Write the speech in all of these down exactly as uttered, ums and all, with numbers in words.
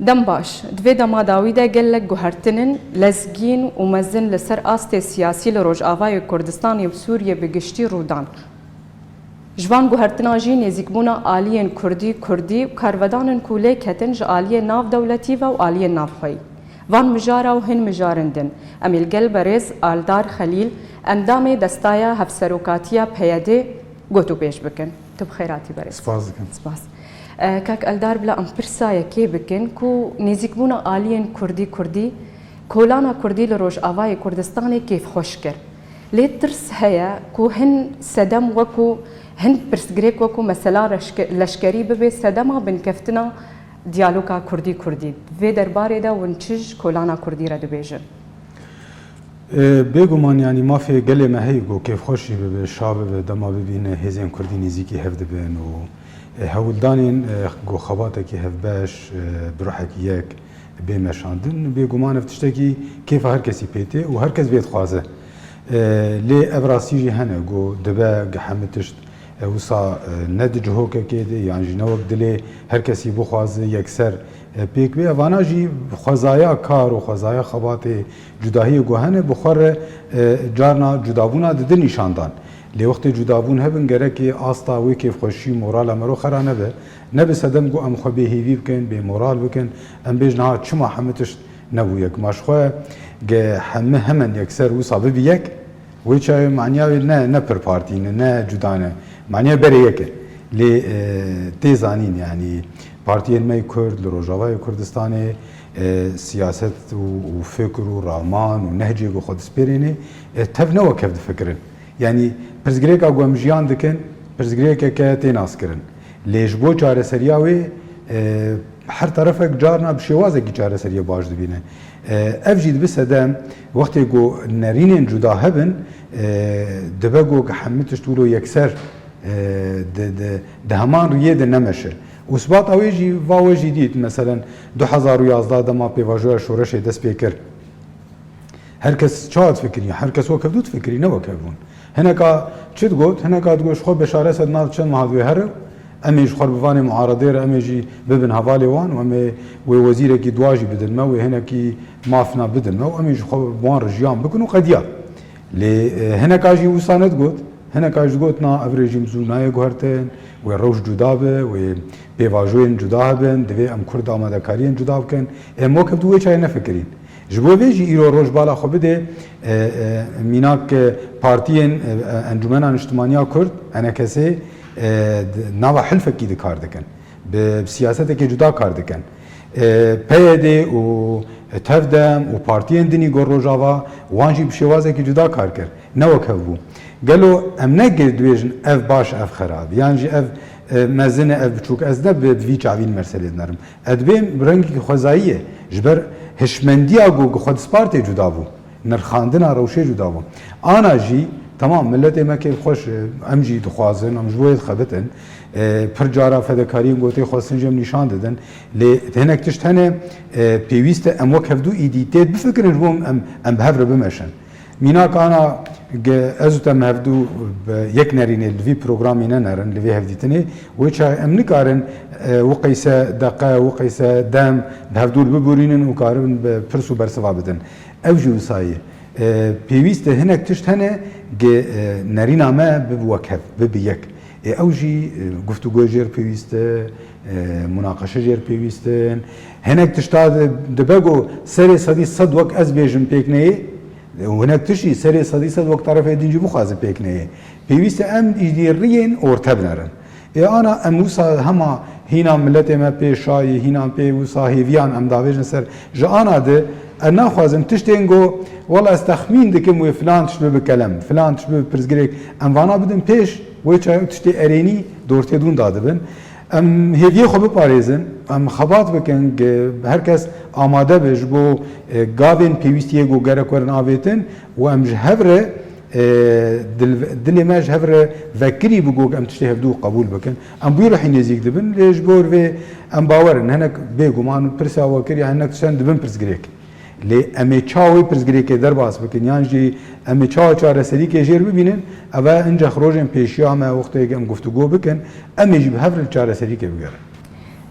Dem baş. Di vê dema dawî de gelek guhertinin lezgîn û mezin li ser astê siyasî li Rojavayê Kurdistanê û Sûriyê bi giştî rû dan. Ji van guhertina jî nêzîkbûna aliyên kurdî, kurdî û karvedanên ku lê ketin ji aliyê navdewletî ve û aliyên navxweyî. Van mijara û hin mijarên din em ê li gel berêz Aldar Xelîl, endamê Destaya Hevserokatiya P Y D'ê, gotûbêj bikin. Tu bi xêr hatî berêz. Spas dikim. Spas. E, kak Eldar, bila em pirsa yekê bikin ku nêzîkbûna aliyên kurdî kurdî kolana kurdî li Rojavayê Kurdistanê kêfxweş kir. Lê tirs heye ku hin sedem wekû hin pirsgirêk wekû mesela reşke-, leşkerî bibe sedema binkeftina diyaloga kurdî kurdî. Vê derbarê de hûn çi ji kolana kurdî re dibêjin? E, bêguman, yanî mafê gelê me heye ku kêfxweş jî bibe, şa bibe, dema bibîne hêzên kurdî nêzîkî hev dibin û, e, hewldanên, e, ku xebatekî hevbeş, e, bi ruhekî yek bê meşandin. Bêguman ev tiştekî kêfa her kesî pê tê û her kes vê dixwaze. E, lê ev rastî jî hene ku dibe hemî tişt e, wisa, e, ne di cihokekê de yan jî ne wek dilê her kesî bixwaze yekser, e, pêk bê. Evana jî xwezaya kar û xwezaya xebatê cudahiyê ku hene bi xwe re, e, carna cudabûna didin nîşan dan. Lê wextê cudabûn hebin gerekê asta wê kêfxweşî û morala mero xera nebe. Nebe sedem ku em xwe bêhêvî bikin, bê moral bikin. Em bêjin ha çima hemî tişt nebû yek. Ma ji xwe ge hemî hemen yekser wisa bibi yek, Wê çaxê maniya wê ne, ne pir partî ne, ne cuda ne. Maniya berê yek e. Lê, e, tê zanîn, yanî partiyên me yê Kurd li Rojavayê Kurdistanê, e, siyaset û, û fikr û raman û nehcê ku xwe dispêrênê, e, tev ne wek hev difikirin. Yanî pirsgirêka ku em jiyan dikin, pirsgirêkeke tê naskirin. Lê ji bo çareseriya wê, e, her terefek carna bi şêwazekî çareseriyê baş dibîne. E, ev jî dibe sedem, wextê ku nerînên cuda hebin, e, dibe ku hemî tişt wilo yekser, e, di, di, di heman riyê de nemeşe. Û sibata wê jî, va we jî dît, meselen, du hezar û yazdeh dema pêvajoya şoreşê dest pê kir. Her kes çawa difikirî? Her kes wek hevdû difikirî, ne wek hev bûn. Hineka çi digot? Hineka digot, ji xwe Beşar Esed na çend meha divê here, em ê ji xwe bi vanê muaredê re, em ê jî bibin hevalê wan û em ê wê wezîrekî dua jî bidin me, wê hinekî mafna bidin me û em ê ji xwe bi wan re jiyan bikin û qediya. Lê, e, hineka jî wisa nedigot. Hineka jî digot, na, ev rejîm zû nayê guhertin, wê rewş cuda be, wê pêvajoyên cuda hebin, divê em Kurd amadekariyên cuda bikin. Em wek hevdû wê çayê nefikirîn. Ji bo vê jî îro roj bala xwe bide, e, e, mînak, e, partiyên, e, e, Encûmena Niştimaniya Kurd, E N K S, e, di nava hilfekî de kar dikin. Bi, bi siyasetekê cuda kar dikin. E, P Y D û, e, Tevdem û partiyên dinî gor Rojava, wan jî bi şêwazekî cuda kar kir. Ne wek hev bû. Gelo em ne dibêjin ev baş, ev xerab, yan jî ev, e, mezin e, ev biçûk? Ez ne bi, bi vî çavî li meselê dinerim. Ez dibêm bi rengekî xwezayî ye. Ji ber hişmendiya ku, ku xwe dispartê cuda bû. Nirxandina rewşê cuda bû. Ana jî, temam, miletê me kêfxweş e, em jî dixwazin, em ji bo yê dixebitin. E, pir cara fedekariyên ku tê xwestin jî em nîşan didin. Lê hinek tişt hene, e, pêwîst e em wek hevdû îdî tê bifikirin ji bo em, em bi hev re bimeşin. Mînak ana ge-, ez û te em hevdû bi yek nerînê li vî programî nenerin, li vî hevdîtinê, wê çaxê em nikarin, e, wiqeyse deqe, wiqeyse dem bi hevdû li biborînin û karibin bi pirs û bersiva bidin. Ew jî wisa ye. E, pêwîst e hinek tişt hene ge, e, nerîna me bibe wek hev, bibe yek. Ê ew jî, e, guftûgoyê jêr pêwîst e, e, munaqeşe jêr pêwîst in. Hinek tişta di-, dibe ku serê sedî sed wek ez bêjim pêk neyê, û hinek tişt jî serê sedî sed wek terefê din jî bixwazin pêk neyê. Pêwîst e em îdî riyên orte binerin. Ê ana em wisa hema hîna miletê me pê şayî, hîna pê wisa hêviyan em davêjin ser. Ji ana di, ez naxwazim tiştên ku, wela ez texmîn dikim wê filan tişt bibe kelem, filan tişt bibe pirsgirêk, em vana bidin pêş, wê çaxê tiştê erênî di ortê dûn dadibin. Em hêviyê xwe biparêzin, em xebat bikin, ge-, her kes amade be ji bo, e, gavên pêwîstiyê ku gerek werin avêtin û em ji hev re, e, dil-, dilê me ji hev re vekirî bi ku em tiştê hevdû qebûl bikin. Em bi wî ruhî nêzîk dibin, lê ji bo vê em bawer in, hinek bêguman pirsa we kiriye, hinek tiştan dibin pirsgirêk. Lê em ê çawa wê pirsgirêkê derbas bikin, yan jî em ê çawa çareserîkê jêr bibînin, ev e incex rojên pêşiya me, wextê ku em guftûgo bikin, em ê jî bi hev re li çareserîkê bigerin.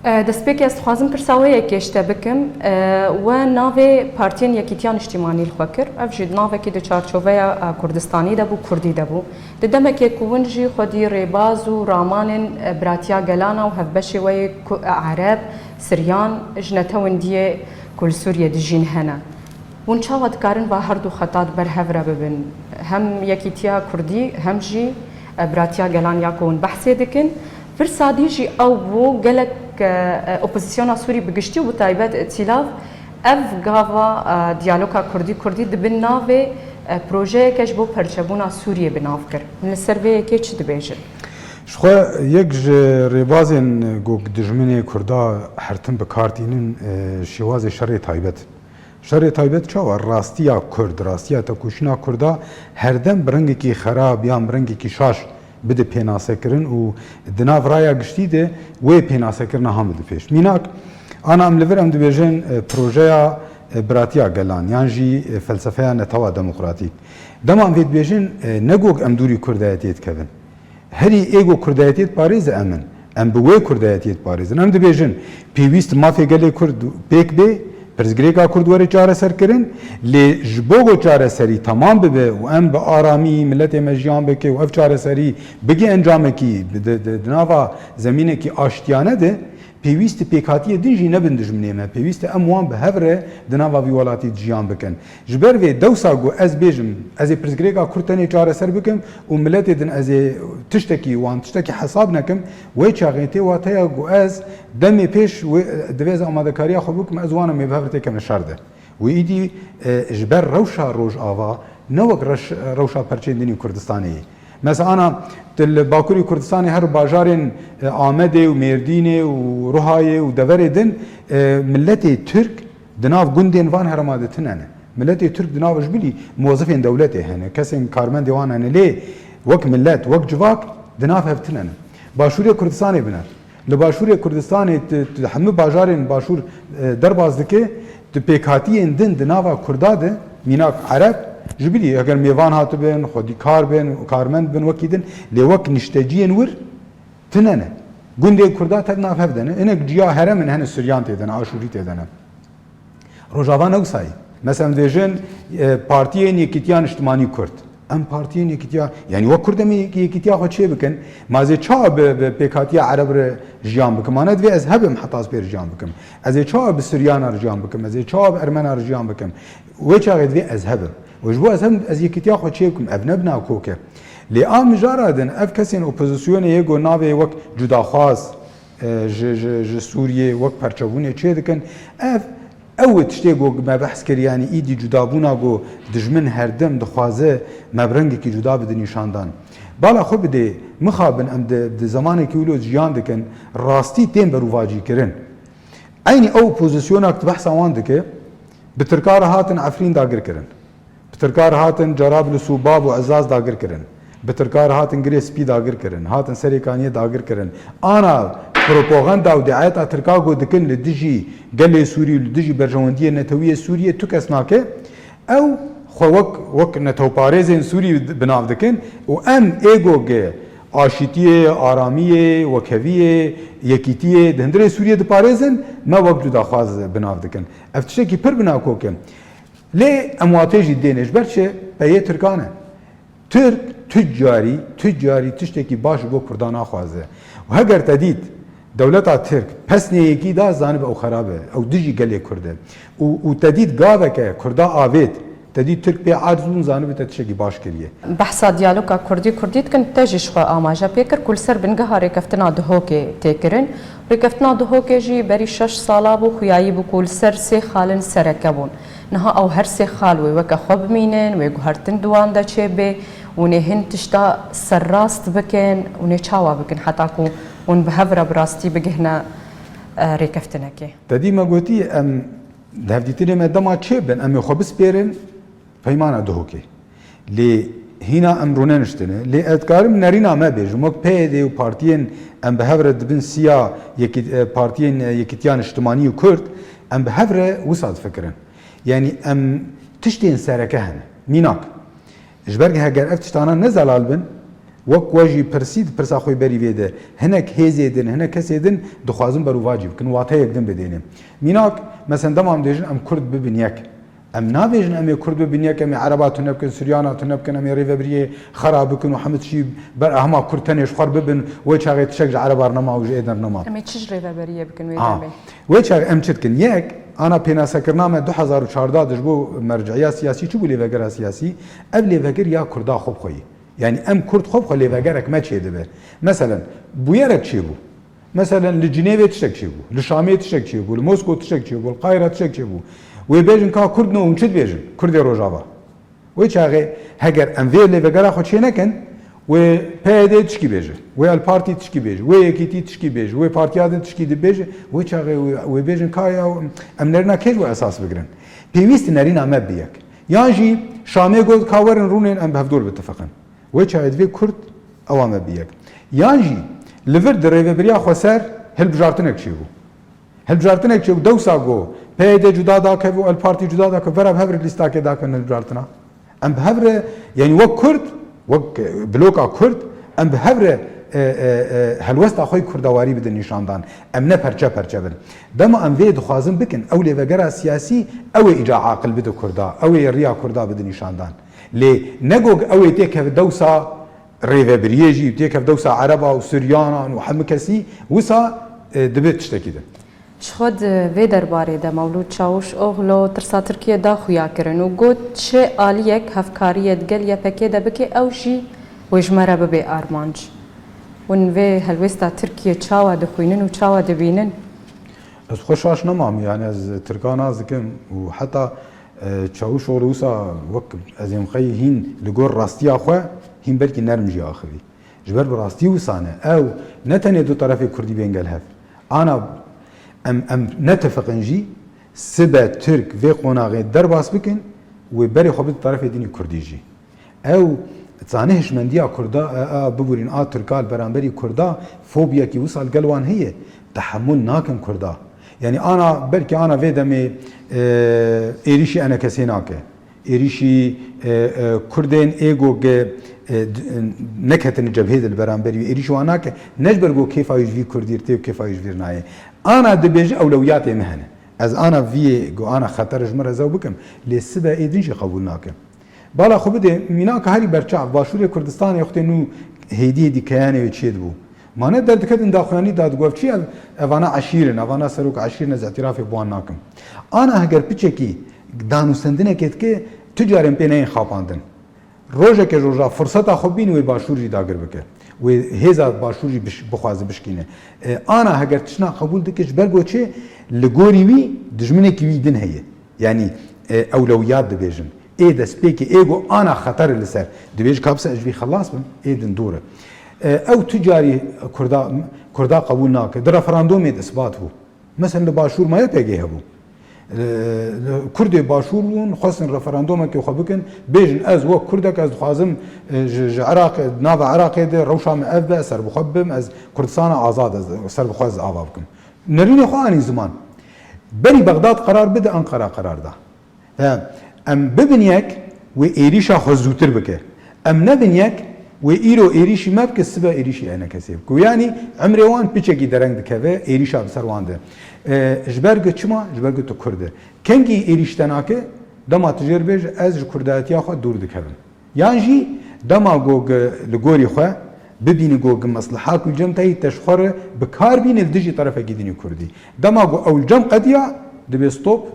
E, destpêkê ez dixwazim pirsa wê yekê ji te bikim. E, we navê Partiyên Yekîtiya Niştîmanî li xwe kir. Ev jî navekî di çarçoveya, e, Kurdistanî de bû, Kurdî de bû. Di demekê ku hûn jî xwedî rêbaz û ramanên, e, Biratiya Gelana û hevbeşê we yê ku-, e, Ereb, Siryan, ji netewindiyê ku li Sûriyê dijîn hene. Hûn çawa dikarin va her du xeta di ber hev re bibin? Hem Yekîtiya Kurdî, hem jî, e, Biratiya Gelan ya ku hûn behsê dikin. Pirsa dî jî ew bû, gelek, e, e, opozisyona Sûrî bi giştî û bi taybet Îtîlaf ev gava, e, diyaloga Kurdî-Kurdî di bin navê, e, projeyeke ji bo perçebûna Sûriyê bi nav kir. Hûn li ser vê yekê çi dibêjin? Ji xwe yek ji rêbazên ku dijminê Kurda her tim bi kar tînin, e, şêwazê şerê taybet. Şerê taybet çawa? Rastiya Kurd, rastiya tekoşîna Kurda her dem bi rengekî xerab yan bi rengekî şaş bide pênasekirin û di nav raya giştî de wê pênasekirina han bide pêş. Mînak, ana em li vir em dibêjin, e, projeya, e, biratiya gelan yan jî, e, felsefeya netewa demokratîk. Dema em vê dibêjin, e, ne gok em dûrî Kurdayetiyê dikevin. Herî ê ku Kurdayetiyê diparêze em in. Em bi wê Kurdayetiyê diparêzin. Em dibêjin, pêwîst mafê gelê Kurd pêk bê, pirsgirêka Kurd were çareserkirin, lê ji bo ku çareserî temam bibe û em bi aramî miletê me jiyan bike û ev çareserî bigê encamekî di, di, di nava zemînekî aştiyane de, pêwîst e pêkhatiyê din jî nebin dijminê me. Pêwîst e em wan bi hev re di nava vî welatî de jiyan bikin. Ji ber vê dewsa ku ez bêjim, ez ê pirsgirêka Kurd tenê çareser bikim û miletê din ez ê tiştekî wan, tiştekî hesab nekim, wê çaxê tê wateya ku ez demê pêş wê, divê ez amadekariya xwe bikim, ez wan em ê bi hev re têkevin şer de. Wê îdî, e, ji ber rewşa Rojava, ne wek reş-, rewşa perçên din ê Kurdistanê ye. Mesela ana, tu li Bakurê Kurdistanê her bajarên, e, Amedê û Mêrdînê û Ruhayê û deverê din, e, miletê Tirk di nav gundên van herêma de tune ne. Miletê Tirk di nav ji bilî mozifên dewletê hene, kesên karmendê wan hene, lê wek milet, wek civak di nav hev tune ne. Başûrê Kurdistanê biner. Li Başûrê Kurdistanê tu, tu hemû bajarên Başûr, e, derbas dike, tu pêkhatiyên din di nava Kurda de, mînak Ereb, ji bilî eger mêvan hatibin, xwedîkar bin, karmend bin, wekî din, lê wek nişteciyên wir tune ne. Gundên Kurda tev nav hev de ne. Hinek ciya herem in, hene Suryan tê de ne, Aşûrî tê de ne. Rojava ne wisa ye. Mesela em dibêjin, e, Partiyên Yekîtiya Niştimanî Kurd. Em Partiyên Yekîtiya, yanî wek Kurd em yek-, yekîtiya xwe çê bikin. Ma ez ê çawa bi, bi pêkhatiya Ereb re jiyan bikim? Ma ne divê ez hebim heta ez pê re jiyan bikim. Ez ê çawa bi Siryanan re jiyan bikim? Ez ê çawa bi Ermenan re jiyan bikim? Wê çaxê divê ez hebim. Û ji bo ez hebim, ez yekîtiya xwe çê bikim. Ev ne bi nakok e. Lê a mijara din, ev kesên opozisyonê yê ku navê wek cudaxwaz, e, ji, ji, ji Sûriyê wek perçebûnê çê dikin. Ev, ew e tiştê ku me behs kir, yanî îdî cudabûna ku dijmin her dem dixwaze me bi rengekî cuda bide nîşandan. Bala xwe bidê, mixabin em di, di zemanekî wilo jiyan dikin, rastî tên berûvacîkirin. Eynî ew opozîsyona ku tu behsa wan dike, bi Tirka re hatin Efrîn dagir kirin. Bi Tirka re hatin Cerablus û Bab û Ezaz dagir kirin. Bi Tirka re hatin Girê Spî dagir kirin. Hatin Serê Kaniyê dagir kirin. Ana propaganda û diayeta Tirka ku dikin li dijî gelê Sûrî û li dijî berjewendiyê netewî yê Sûriyê tu kes nake. Ew xwe wek, wek netewparêzên Sûrî bi nav dikin û em ê ku ge aşîtiyê, aramiyê, wekheviyê, yekîtiyê di hundirê Sûriyê diparêzin, me wek cudaxwaz bi nav dikin. Ev tiştekî pir binakok e. Lê em watê jî dêne. Ji ber çi? Peyê Tirkan e. Tirk tu carî, tu carî tiştekî baş ji bo Kurdan naxwaze. Û heger te dît dewleta Tirk pesnê yekî da, zanibe ew xerab e. Ew dijî gelê Kurd e. Û, û te dît gaveke Kurda avêt, te dît Tirk pê aciz bûn, zanibe te tiştekî baş kiriye. Behsa diyaloga Kurdî-Kurdî dikin, te jî ji xwe amaje pê kir ku li ser bingeha rêkeftina Duhokê tê kirin. Rêkeftina Duhokê jî berî şeş sala bû, xuyayî bû ku li ser sê xalin sereke bûn. Niha ew her sê xal wê weke xwe bimînin, wê guhertin di wan de çêbe, hûn ê hin tişta serrast bikin, hûn ê çawa bikin heta ku hûn bi hev re bi rastî bigihne, e, rêkeftinekê? Te dî me gotî, em di hevdîtinê me dema çêbin, em ê xwe bispêrin peymana Duhokê. Lê hîna em rûneniştine. Lê ez dikarim nerîna me bêjim. Wek P Y D û partiyên em bi hev re dibin siya yekî-, e, partiyên, e, Yekîtiya Niştimanî û Kurd, em bi hev re wisa difikirin. Yanî em tiştên sereke hene. Mînak. Ji ber heger ev tiştana ne zelal bin, Wek we jî pirsî di pirsa xwe berî vê de, hinek hêzê din, hinek kesê din dixwazin berûvacî bikin, wateyek din bidêne. Mînak, mesen dema em dêjin em Kurd bibin yek. Em nabêjin em ê Kurd bibin yek, em ê Ereba tune bikin, Suryana tune bikin, em ê rêvebiriyê xera bikin û hemû tişî ber hema Kurd tenê ji xwe bibin, wê çaxê tişek ji Ereba re nema û ji ê der nema. Em ê çi ji rêveberiyê bikin wê Ha. demê? Wê çaxê em çi dikin? Yek, ana pênasekirina me du hezar û çardeh de ji bo merciya siyasî çi bû lêvegera siyasî? Ev lêveger ya Kurda xwe bi xwe yî. Yani em Kurd xwe bi xwe lêvegerek me çêdibe. Meselen, bûyerek çêbû. Meselen, li Cinêvê tiştek çêbû, li Şamê tiştek çêbû, li Mosko tiştek çêbû, li Qayra tiştek çêbû. Wê bêjin ka Kurd ne, hûn çi dibêjin? Kurdê Rojava. Wê çaxê, heger em vê lêvegera xwe çê nekin, wê P Y D tişkî bêje, wê El Partî tişkî bêje, wê Yekîtî tişkî bêje, wê partiya din tişkî dibêje, wê çaxê wê, wê bêjin ka ya em nerîna kê ji we esas bigirin? Pêwîst nerîna me bi yek. Yan jî Şamê got ka werin rûnên em bi hevdor bitifiqin. Wê çaxê divê Kurd ewa me bi yek. Yan jî li vir di rêvebiriya xweser hilbijartinek çêbû. Hilbijartinek çêbû, dewsa got, P Y D cuda dakeve û El Partî cuda dakeve, vera bi hev re lîstakê dakevin hilbijartina. Em bi hev re, yanî wek Kurd, wek, e, bloka Kurd, em bi hev re, e, e, e, helwesta xwe yê kurdawarî bidin nîşandan. Em ne perçe perçe bin. Dema em vê dixwazin bikin, ew lêvegera siyasî, ew ê îca aqil bide Kurda, ew ê riya Kurda bide nîşandan. Lê ne got ew ê têkeve dewsa rêvebiriyê jî, têkev dewsa Ereba û Suryanan û hemû kesî, wisa, e, dibe tiştekî din. Ji xwe di vê derbarê de Mewlûd Çawûşoglu tirsa Tirkiye da xuya kirin û got, çi aliyek hevkariyê di gel Y P G de bike, ew jî wê ji me re bibe armanc. Hûn vê helwêsta Tirkiye çawa dixwînin û çawa dibînin? Ez xwe şaş nemam, yani ez Tirka nas dikim û heta, e, Çawûşoglu wisa wek ez ê mixeyî hîn li gor rastiya xwe hîn belkî nerm jî axivî. Ji ber bi rastî wisa ne. Ew ne tenê du terefê Kurdî bên gel hev. Ana em, em netifiqin jî, sibe Tirk vê qonaxê derbas bikin, wê berê xwe bide terefê dinî Kurdî jî. Ew zanî hişmendiya Kurda, e, a, bibûrîn, a Tirka li beramberî Kurda fobiyekî wisa li gel wan heye, tehemûl nakin Kurda. Yanî ana, belkî ana vê demê, e, êrîşî enekesê nake. Êrîşî, e, e, Kurdên ê go ge, e, d-, e, neketin cebhê de li beramberî wî êrîşî wan nake. Ne ji ber go kêfa wî ji vî Kurdî re tê û kêfa wî ji vî re nayê. Ana dibêje ewlewiyatê me hene. Ez ana viyê go ana xeter ji min re zew bikim. Lê sibe ê din jî qebûl nakim. Bala xwe bidê, mînaka herî berçav, Başûrê Kurdistanê wextê nû hêdî hêdî keyanê wê çêdibû. Ma ne derdiketin daxuyanî da digot, çi ev, evana eşîr in, evana serok eşîr in, ez îtirafê bi wan nakim. Ana heger piçekî danûstendinekê dike, tu carên pê neyên xapandin. Rojeke ji roja firseta xwe bîn wê Başûr jî dagir bike. Wê hêza Başûr jî biş-, bixwaze bişkîne. E, ana heger tiştna qebûl dike ji ber go çi, li gorî wî dijminekî wî din heye. Yanî, e, ewlewiyat dibêjin. Ê destpêkê, ê go ana xeter li ser. Dibêje ka bisa ez ji vî xelas bim, ê din dûr e. E, ew tu carî Kurda, Kurda qebûl nake. Di referandûmê de isbat bû. Mesela li Başûr ma Y P G hebû. E, Kurdê Başûr bûn, xwestin referandûmekê xwe bikin, bêjin ez wek Kurdek ez dixwazim, e, ji, ji Iraqê, nava Iraqê de rewşa min ev be, ez serbixwe bibim, ez Kurdistana azad, ez serbixwe ez ava bikim. Nerînê xwe anî ziman. Berî Bexdad qerar bide, Enqera qerar da. He, em bibin yek, wê êrîşa xwe zûtir bike. Em nebin yek, wê îro êrîşî me bike, sibe êrîşî enekesê bike. Û yanî emrê wan piçekî dereng dikeve, êrîşa bi ser wan de. E, ji ber ku çima? Ji ber ku tu Kurd e. Kengî êrîş te nake, dema tu jê re bêje, ez ji Kurdayetiya xwe dûr dikevim. Yan jî dema ku li gorî xwe bibînî ku mesliha ku li cem te yî te ji xwe re bi kar bînî li dijî terefekî dinî Kurdî. Dema ku ew li cem qediya, dibê stop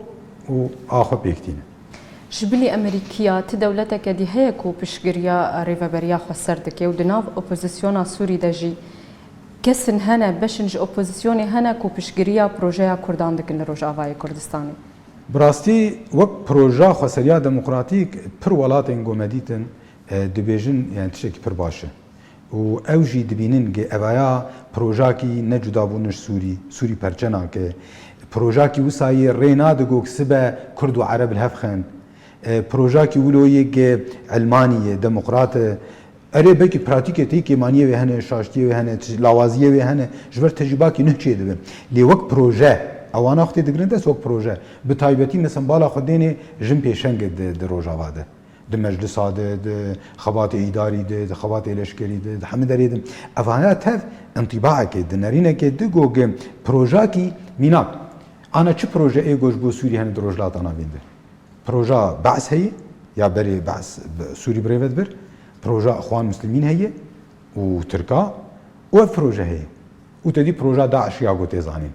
û a xwe pêk tîne. Ji bilî Amerîkiya ti dewleteke dî heye ku piştgiriya rêveberiya xweser dike û di nav opozisyona Sûrî de jî kesin hene, beşin ji opozisyonê hene ku piştgiriya projeya Kurdan dikin li Rojavayê Kurdistanê? Bi rastî wek proja xweseriya demokratîk pir welatên ku me dîtin, e, dibêjin, yani tiştekî pir baş e. Û ew jî dibînin ku evaya projakî ne cudabûn ji Sûrî, Sûrî perçe nake. Projakî wisa yê rê nade ku sibe Kurd û Ereb li hev xin. E, projakî wilo yê ku elmanî ye, demokrat e. Erê, belkî pratîkê tê kêmaniyê wê hene, şaştiyê wê hene, ti-, lawaziyê wê hene, ji ber tecrûbakî nuh çê dibe. Lê wek proje, ewana xwe tê digirin dest wek proje. Bi taybetî, mesela bala xwe dênê jin pêşeng e di, di Rojava de. Di meclisa de, di xebatê îdarî de, di xebatê leşkerî de, di hemî derê de. Evana tev intîbaekê, di nerînekê di go ge projakî mînak. Ana çi proje ê go ji bo Sûrî hene di Rojhilata Navîn de? Proja Be's heye, ya berê Be's, Sûrî bi rê ve dibir. Proja Ixwan Muslimîn heye û Tirka û ev proje heye. Û te dî proja DAIŞ ya ku tê zanîn.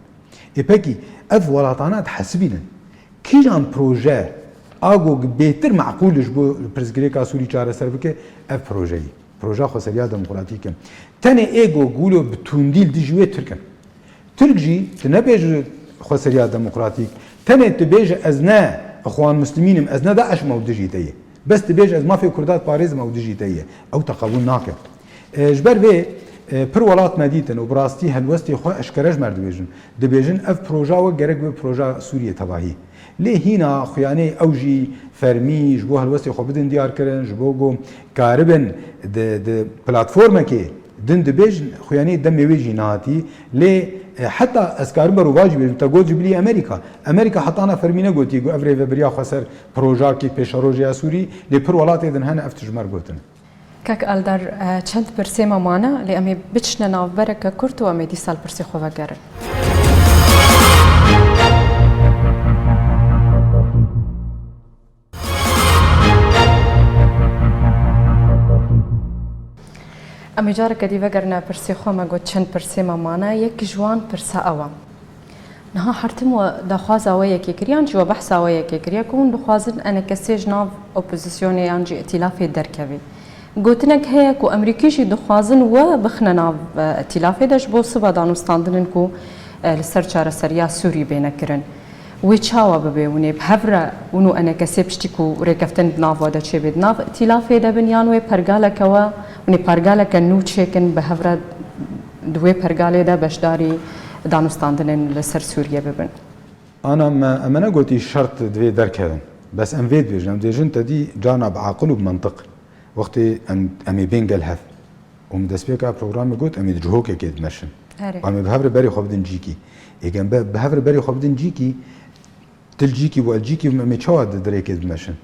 Ê pekî, ev welatana dihesibînin. Kîjan proje a ku bêtir meqûl e ji bo pirsgirêka Sûrî çareser bike, ev projeyî. Proja Xweseriya Demokratîk e. Tenê ê ku wilo bi tundî li dijî wê Tirk in. Tirk jî tu nebêje Xweseriya Demokratîk, tenê tu bêje ez ne Ixwan Muslimîn im, ez ne DAIŞ im, ew dijî te ye. Bes tu bêje ez mafê Kurda diparêzim, ew dijî te ye. Ew te qebûl nake. E, ji ber vê, e, pir welat me dîtin û bi rastî helwestê xwe eşkere ji me re dibêjin. Dibêjin ev proja we gerek be proja Sûriyê tevahî. Lê hîna xuyanê ew jî fermî ji bo helwestê xwe bidin diyar kirin, ji bo ku karibin di, di platformekê din dibêjin, xuyanê demê wê jî nehatî. Lê, e, heta ez karim berovajî bêjim, te got ji bilî Amerîka. Amerîka heta ana fermî negotiye ku ev rêvebiriya xweser projakî pêşerojê ya Sûrî, lê pir welatê din hene ev tişt ji me re gotin. Kek Eldar, e, çend pirsê me mane, lê em ê biçine navbereke kurt û em ê dîsa li pirsê xwe vegerin. Em ê careke dî vegerine pirsê xwe, me got çend pirsê me mane, yek ji wan pirsa ew e. Niha her tim we daxwaza we yekê kiriye, yan jî we behsa we yekê kiriye ku hûn dixwazin enekesê ji nav opozisyonê yan jî îtîlafê derkevî. Gotinek heye ku Emerîkî jî dixwazin we bixine nav, e, îtîlafê de ji bo siba danûstandinên ku, e, li ser çareseriya Sûrî bêne kirin. Wê çawa bibe? Hûn ê bi hev re hûn û enekesê piştî ku rêkeftin di nav we de çêbe di nav îtîlafê de bin, yan wê pergaleke we, hûn ê pergaleke nû çêkin bi hev re di wê pergalê de beşdarî danûstandinên li ser Sûriyê bibin? Ana me, em negotî şert divê derkevin. Bes em vê dibêjin. Em dibêjin te dî carna bi aqil û bi mentiq. Wextê em, em ê bên gel hev. Û min destpêka programê got, em ê di cihokekê dimeşin. Erê. Em ê bi hev re berê xwe bidin cîkî. Ê gem be, bi hev re berê xwe bidin cîkî, Til cîkî û el cîkî em ê çawa di dirêkê dimeşin?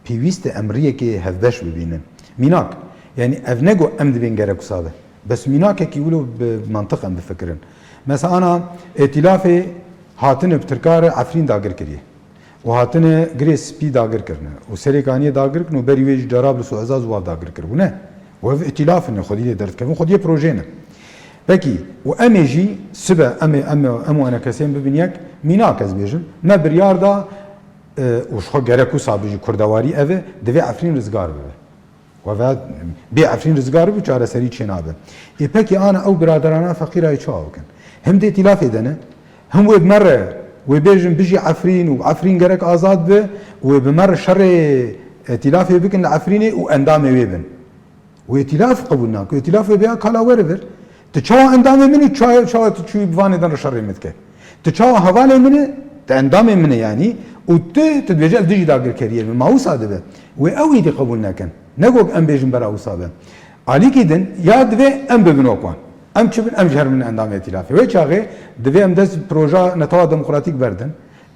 Pêwîst e em riyekê hevbeş bibînin. Mînak, yanî ev ne ku em dibên gerek wisa be. Bes mînakekî wilo bi mantiq em bifikirin. Mesela ana îtîlafê hatine bi Tirka re Efrîn dagir kiriye. Û hatine Girê Spî dagir kirine. Û Serêkaniyê dagir kirin û berî wê jî Cerablus û Ezaz û Wav dagir kiribûne. Û ev îtîlaf in, xwedî lê derdikevin, xwediyê projeyê ne. Pekî, û em ê jî sibe, em ê, em ê, em û enekesên bibin yek, mînak ez bêjim, me biryar da, e, û ji xwe gerek wisa bijî kurdewarî ev e, divê Efrîn rizgar bibe. We ve bê Efrîn rizgar bibe, çareserî çênabe. Ê pekî ana ew biraderana feqîra yê çawa bikin? Him di îtîlafê de ne, him wê bi me re, wê bêjin bijî Efrîn û Efrîn gerek azad be, wê bi me re şerê îtîlafê bikin li Efrînê û endamê wê bin. Wê îtîlaf qebûl nake. Îtîlaf wê bêya kala we re vir. Tu çawa endamê min î, çawa, çawa tu çûyî bi vanê din re şerê min dike? Tu çawa hevalê min î, tu endamê min î yanî, û tu, tu dibêje ez dijî dagirkeriyê me. Ma wisa dibe. Wê ew îdî qebûl nekin. Ne gok em bêjin bera wisa be. Alîkî din ya divê em bibin wek wan. Em çi bin? Em ji her bin endamê îtîlafê. Wê çaxê divê em dest proja Netewa Demokratîk berdin.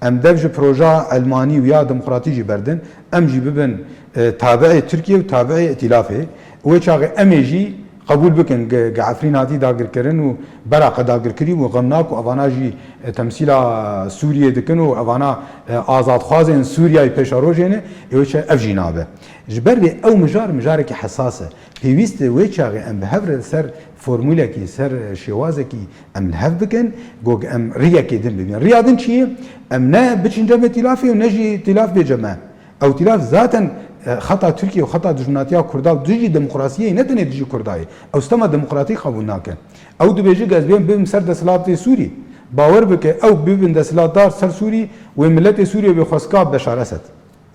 Em dev ji proja elmanî û ya demokratî jî berdin. Em jî bibin, e, tabi'ê Tirkiye û tabi'ê îtîlafê. Wê çaxê em ê jî qebûl bikin ge, ge Efrîn hatî dagirkirin û bera qe dagirkirî û xemnak û evana jî, e, temsîla Sûriyê dikin û evana, e, azadxwazên Sûriyayê pêşerojê ne, ê wê çaxê ev jî nabe. Ji ber vê ew mijar, mijarekî hesas e. Pêwîst e wê çaxê em bi hev re ser formûlekî, ser şêwazekî em li hev bikin, got em riyekê din bibînin. Riya din çi ye? Em ne biçin cem îtîlafê û ne jî îtîlaf bê cem me. Ew îtîlaf zaten, e, xeta Tirkiye û xeta dijminatiya Kurda û dijî demokrasiyê ye, ne tenê dijî Kurda ye. Ew sistema demokratîk qebûl nake. Ew dibêje, ez bêm bibim ser desthilatê Sûrî. Bawer bike, ew bibin desthilatdar ser Sûrî, wê miletê Sûriyê bê xwestka Beşar Esed.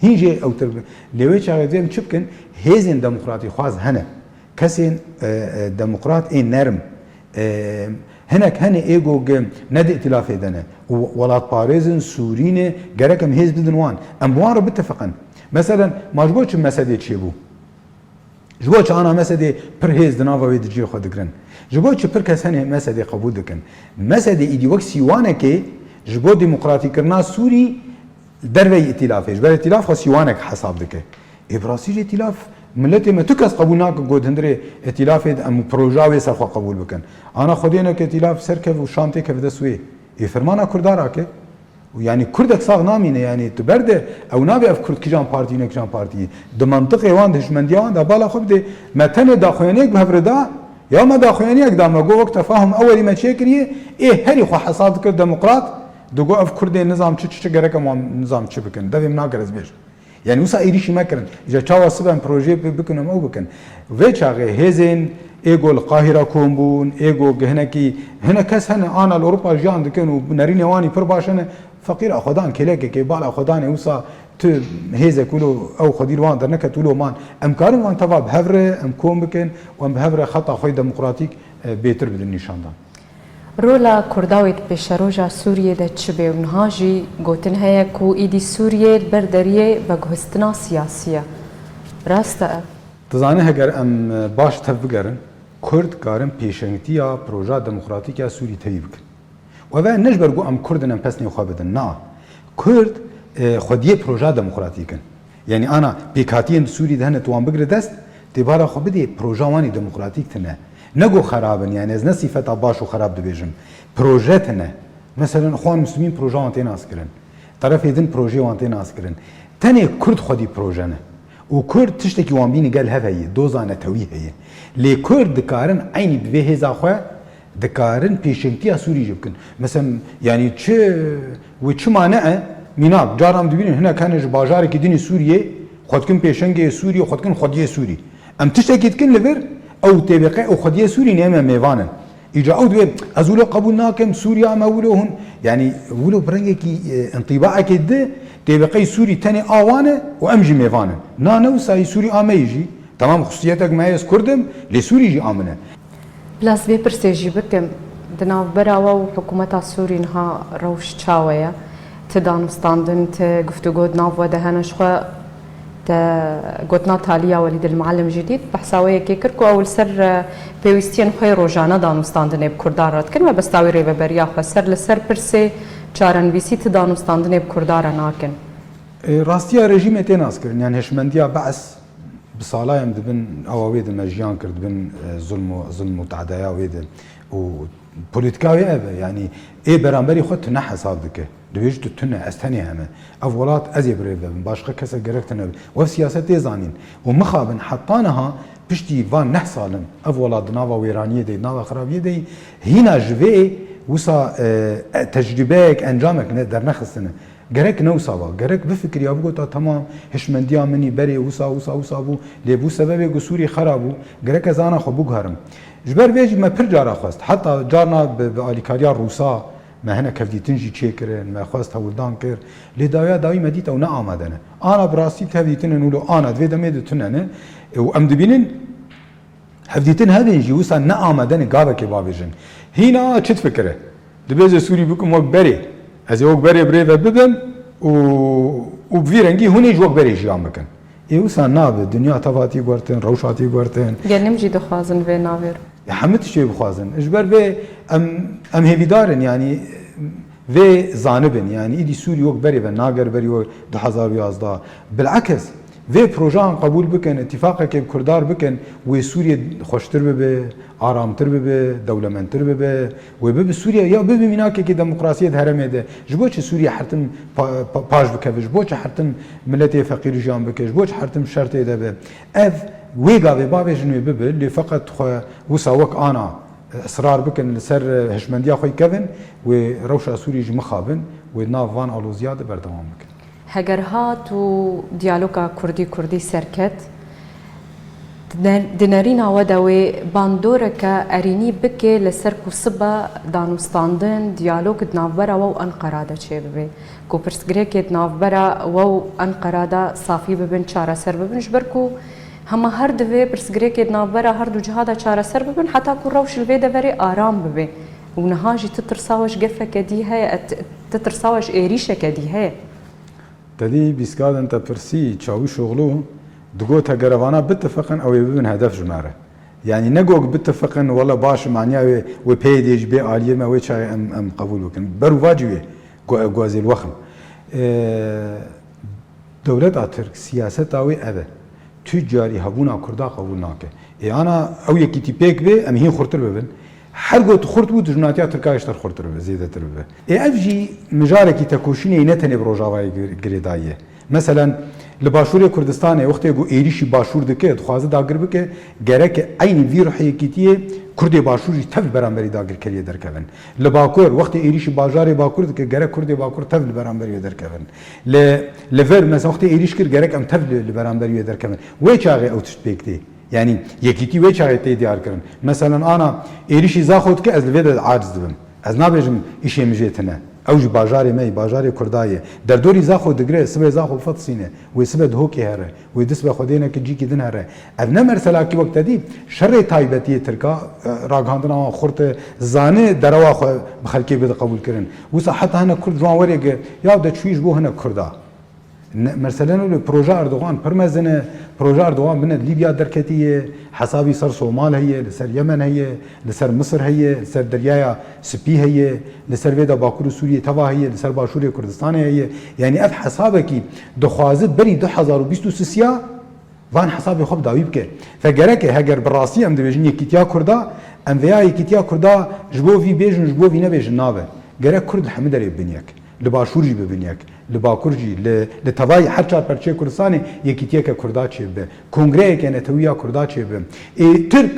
Hîn jê ewtir bi. Lê wê çaxê divê em çi bikin? Hêzên demokratîxwaz hene. Kesên, e, e, demokrat ê nerm. E, hinek hene ê go ge ne di îtîlafê de ne. Û welatparêz in, Sûrî ne, gerek em hêz bidin wan. Em bi wan re bitefiqin. Meselen, ma ji bo çi Mesedê çêbû? Ji bo çi ana Mesedê pir hêz di nava wê di cihê xwe digirin? Ji bo çi pir kes hene Mesedê qebûl dikin? Mesedê îdî wek sîwanekê ji bo demokratîkirina Sûrî derveyî îtîlafê. Ji ber îtîlaf xwe sîwanek hesab dike. Ê bi rastî jî îtîlaf, miletê me tu kes qebûl nake got hundirê îtîlafê em proja wê ser xwe qebûl bikin. Ana xwedê neke îtîlaf ser kev û Şam tê keve dest wê. Ê fermana Kurda rake. Û yanî Kurdek sax namîne, yanî tu berde, ew nabe ev Kurd kijan partî ne kijan partî. Di mentiqê wan, di hişmendiya wan de bala xwe bidê. Me tenê daxuyaniyek bi hev re da, ya me daxuyaniyek da, me got wek tefahum ewerî me çêkiriye, ê herî xwe hesab dikir demokrat, digot ev Kurdên nizam çi, çi, çi gerek em wan nizam çi bikin. Devê min nake ez bêjim. Yanî wisa êrîşî me kirin. Îca çawa sibe em projeyê bi-, bikin em ew bikin. Vê çaxê hêzên ê ku li Qahîra kom bûn, ê ku hinekî, hinek kes hene ana li Ewropa jiyan dikin û nerînê wan î pir baş hene. Feqîra xwedan kêlekekê bala xwedanê wisa tu hêzek wilo ew xwedî li wan derneket wilo man. Em karin wan teva bi hev re em kom bikin û em bi hev re xeta xwe yê demokratîk, e, bêtir bidin nîşandan. Rola Kurda wê di pêşeroja Sûriyê de çi be û niha jî gotin heye ku êdî Sûriye li ber deriyê veguhestina siyasî ye. Rast e ev? Dizane heger em baş tev bigerin, Kurd karin pêşengtiya proja demokratîk ya Sûrî tevî bikin. Û ev ne ji ber ku em Kurd in em pesnê xwe bidin, na. Kurd, e, xwediyê proja demokratîk in. Yanî ana pêkhatiyên di Sûrî de hene tu wan bigire dest, tê bala xwe bidê proja wan î demokratîk tine. Ne ku xerab in, yanî ez ne sîfeta baş û xerab dibêjim. Proje tine. Meselen Ixwan Muslimîn proja wan tê naskirin. Terefê din projeyê wan tê naskirin. Tenê Kurd xwedî proje ne. Û Kurd tiştekî wan bînî gel hev heye, doza netewî heye. Lê Kurd dikarin eynî bi vê hêza xwe dikarin pêşengtiya Sûrî jî bikin. Mesela, yanî çi, wê çima ne e? Mînak, caran dibînin hinek hene ji bajarekî din ê Sûriyê, xwe dikin pêşengê Sûriyê, xwe dikin xwediyê Sûrî. Em tiştekî dikin li vir, ew têbeqe û xwediyê Sûrî ne em mêvan in. Îca ew dibê, ez wilo qebûl nakim, Sûriya me wilo hûn, yanî wilo bi rengekî, e, întîbaekê di, têbeqeyî Sûrî tenê a wan e û em jî mêvan in. Na ne wisa yî, Sûrî a me yî jî. Temam, xusûsiyetek me heye, ez Kurd im, lê Sûrî jî a min e. Bila ez vê pirsê jî bikim, di navbera we û hikûmeta Sûrî niha rewş çawa ye? Ti danûstandin, ti guftûgo di nav we de hene? Ji xwe te gotina talî ya Welîd el Muallim jî dît, behsa wê yekê kir ku ew li ser, e, pêwîstiyên xwe yê rojane danûstandinê bi Kurdan re dikin, mebesta wî rêveberiya xweser li ser pirsê çarenivîsî ti danûstandinê bi Kurdan re nakin. E, rastiya rejîmê tê naskirin, yanî hişmendiya Be's bi sala em dibin, ewa wê de me jiyan kir, dibin, e, zulm û, zulm û teadaya wê de. Û polîtîka wê ev e, yanî ê beramberî xwe tune hesab dike. Dibêje tu tune, ez tenê heme. Ev welat ez ê birêve bim, başqa kesek gerek tune be. Û ev siyaset tê zanîn. Û mixabin heta niha piştî van neh sal in ev welat di nava wêraniyê de, di nava xirabiyê de, hîna ji vê wisa, e, e, tecrîbeyek, encamek ne, dernexistine. Gerek ne wisa ba. Gerek bifikiriya, bigota, temam, hişmendiya min î berê wisa, wisa, wisa bû. Lê bû sebebê ku Sûrî xera bû. Gerek ez ana xwe biguherim. Ji ber vê jî me pir cara xwest. Heta carna bi, bi alîkariya Rûsa me hinek hevdîtin jî çêkirin, me xwest hewldan kir. Lê dawiya dawî me dît ew ne amade ne. Ana bi rastî tevdîtin in wilo ana di vê demê de tune ne. E, û em dibînin, hevdîtin hebên jî wisa ne amade ne gavekê bavêjin. Hîna çi difikire? Dibê ez ê Sûrî bikim wek berê. Ez ê wek berê birêve bibim û, û bi vî rengî hûn ê jî wek berê jiyan bikin. Ê wisa nabe, dinya teva tî guhertin, rewşa tî guhertin. Genim jî dixwazin vê navê re. Hemî tiştê bixwazin. Ji ber vê em, em hêvîdar in, yanî vê zanibin, yanî îdî Sûrî wek berê ve nager berî wek du hezar û yazdeh. Bilekes, vê projeyan qebûl bikin, îtîfaqekê bi Kurdar bikin, wê Sûriyê xweştir bibe, aramtir bibe, dewlemendtir bibe, wê bibe Sûriye ya bibe mînakekî demokrasiyê di herêmê de. Ji bo çi Sûriye her tim pa-, pa-, paş bikeve? Ji bo çi her tim miletê feqîr jiyan bike? Ji bo çi her tim şer tê de be? Ev wê gavê bavêjin wê bibe, lê feqet xwe wisa wek ana israr bikin li ser hişmendiya xwe kevin, wê rewşa Sûrî jî mixabin, wê di nav van aloziya de berdewam bikin. Heger hat û diyaloga Kurdî-Kurdî serket, di ner-, di nerîna we de wê bandoreke erînî bike li ser ku sibe danûstandin, diyalog di navbera we û Enqera de çêbibe, ku pirsgirêkê di navbera we û Enqera de safî bibin, çareser bibin, ji ber ku hema her divê pirsgirêkê di navbera her du ciha de çareser bibin, heta ku rewş li vê deverê aram bibe. Û niha jî ti tirsa we ji gefeke dî heye, e, ti, ti tirsa we ji êrîşeke dî heye. Te dî bîskadin te pirsî Çawîşoxlû, digot heger evana bitifiqin, ew ê bibin hedef ji me re. Yanî ne got bitifiqin, wele baş, maniya wê, wê P Y D ji bê aliyê me, wê çaxê em, em qebûl bikin. Ber û va cî wê, got, got ez ê li we xim. Ee, dewleta Tirk, siyaseta wê ev e. Tu carî hebûna Kurda qebûl nake. Ê ana ew yekîtî pêk bê, em hîn xurtir bibin. Her got xurt bû, dijminatiya Tirka ji ter xurtir bibe, zêdetir bibe. Ê ev jî mijarekî tekoşînê ne tenê bi Rojavayê gir-, girêdayî ye. Meselen, li Başûrê Kurdistanê wextê ku êrîşî Başûr dike, dixwaze dagir bike, gerek eynî vî ruhê yekîtiyê Kurdê Başûr jî tev li beramberî dagirkeriyê derkevin. Li Bakur, wextê êrîşî bajarê Bakur dike, gerek Kurdê Bakur tev li beramberî wê derkevin. Li, li vir, mesela wextê êrîş kir, gerek em tev li, li beramberî wê derkevin. Wê çaxê ew tişt pêk tê. Yanî yekîtî wê çaxê tê diyar kirin. Meselen ana êrîşî Zaxo dike, ez li vê de aciz dibim. Ez nabêjim îşê min jê tune. Ew jî bajarê me yî, bajarê Kurda ye. Derdorî Zaxo digire, sibê Zaxo fetisîne. Wê sibe dihokê here. Wê dist be xwedêneke cîkî din here. Ev ne merselakî wek te dî, şerê taybetiyê Tirka, e, ragihandina wan xurt e, zane derewa xwe bi xelkê bide qebûl kirin. Wisa heta hinek Kurd ji wan were ge, ya de çûyî ji bo hinek Kurda. Ne, merselen wilo proje Erdogan pir mezin e. Proje Erdogan bine Lîbya derketiye, hesabî ser Somal heye, li ser Yemen heye, li ser Misir heye, li ser Deryaya Spî heye, li ser vê de Bakur û Sûriyê teva heye, li ser Başûrê Kurdistanê heye. Yanî ev hesabekî dixwaze berî du hezar û bîst û sisiya van hesabê xwe bi dawî bike. Fe gerek e, heger bi rastî em dibêjin yekîtiya Kurda, em vêya yekîtiya Kurda ji bo vî bêjin, ji bo vî nebêjin nabe. Gerek Kurd li hemî derê bibin yek. Li Başûr jî bibin yek. Li Bakur jî, li, li tevayî her çar perçeyê Kurdistanê yekîtiyeke Kurda çêbibe. Kongreyeke netewî ya Kurda çêbibe. Ê Tirk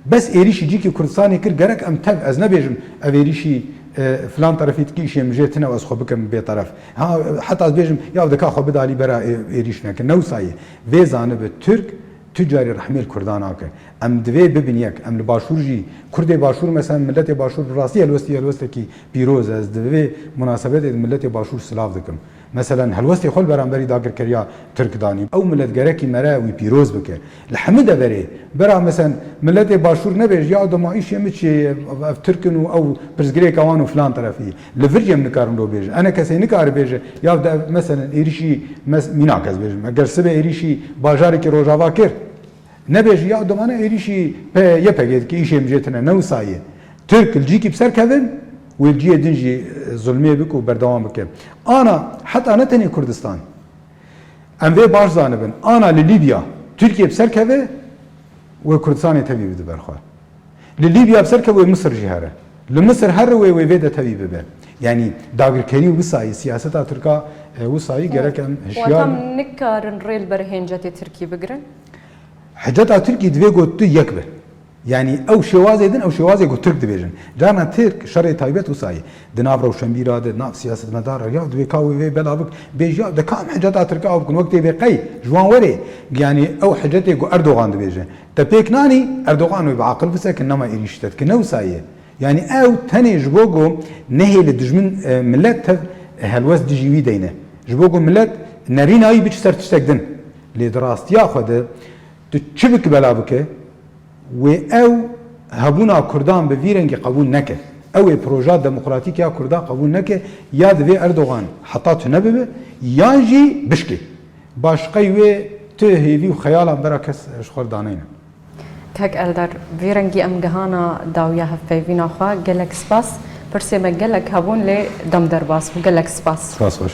bes êrîşî cîkî Kurdistanê kir, gerek em tev, ez nebêjim ev êrîşî, e, filan terefî dikî, îşê min jê tine û ez xwe bikim bêteref. Ha, heta ez bêjim, ya dika xwe bida alî bera ê-, êrîş neke. Ne wisa ye. Vê zanibe Tirk tu carî rehmê li Kurdan nake. Em divê bibin yek. Em li Başûr jî, Kurdê Başûr, mesela miletê Başûr bi rastî helwestî, helwestekî pîroz e. Ez di vê munasebetê de miletê Başûr silav dikim. Meselen helwestê xwe li beramberî dagirkeriya Tirk danî. Ew milet gerekî mere wî pîroz bike. Li hemî deverê, bera meselen miletê Başûr nebêje, ya dema îşê min çi ye, ev Tirk in û ew pirsgirêka wan û filan terefî. Li vir jî em nikarin lo bêjin. Ene kesê nikare bêje, ya de ev meselen êrîşî mes-, mînak ez bêjim. Eger sibe êrîşî bajarekî Rojava kir, nebêje, ya domane êrîşî P Y P G dike, îşê min jê tine, ne wisa ye. Tirk li cîkî bi ser kevin, wê li cihê din jî, e, zulmê bike û berdewam bike. Ana, heta ne tenê Kurdistan. Em vê baş zanibin. Ana li Lîbya, Tirkiye bi ser keve, wê Kurdistanê tevî bide ber xwe. Li Lîbya bi ser keve wê Misir jî here. Li Misir here wê, wê vê de tevî bibe. Yanî dagirkerî wisa ye, siyaseta Tirka, e, wisa ye, gerek em hişyar bin. Wata em nikarin rê li ber hêncetê Tirkî bigirin? Hiceta Tirkî divê ku tu yek be. Yanî ew şêwazê din, ew şêwazê ku Tirk dibêjin. Carna Tirk şerê taybet wisa ye. Di nav rewşenbîra de, di nav siyasetmedara, ya divê ka wê vê bela bik, bêj ya de ka em hiceta Tirka ew bikin, wek tê vê qey, ji wan were. Yanî ew hicetê ku Erdogan dibêje. Te pêk nanî, Erdogan wê bi aqil bisekin, nema êrîşî te dikin. Ne wisa ye. Yanî ew tenê ji bo ku nehêle dijmin, e, milet tev helwest dijî wî deyne. Ji bo ku milet nerîna wî biçe ser tiştek din. Lê di rastiya xwe de tu çi bike bela bike, wê ew hebûna Kurdan bi vî rengî qebûl neke. Ew ê proja demokratîk ya Kurda qebûl neke, ya divê Erdogan heta tune bibe, yan jî bişkê. Başqey wê tu hêvî û xeyalan bera kes ji xwe re daneyne. Kek Eldar, vî rengî em gihana dawiya hevpeyvîna xwe. Gelek spas. Pirsê me gelek hebûn lê dem derbas bû. Gelek spas. Spas xweş.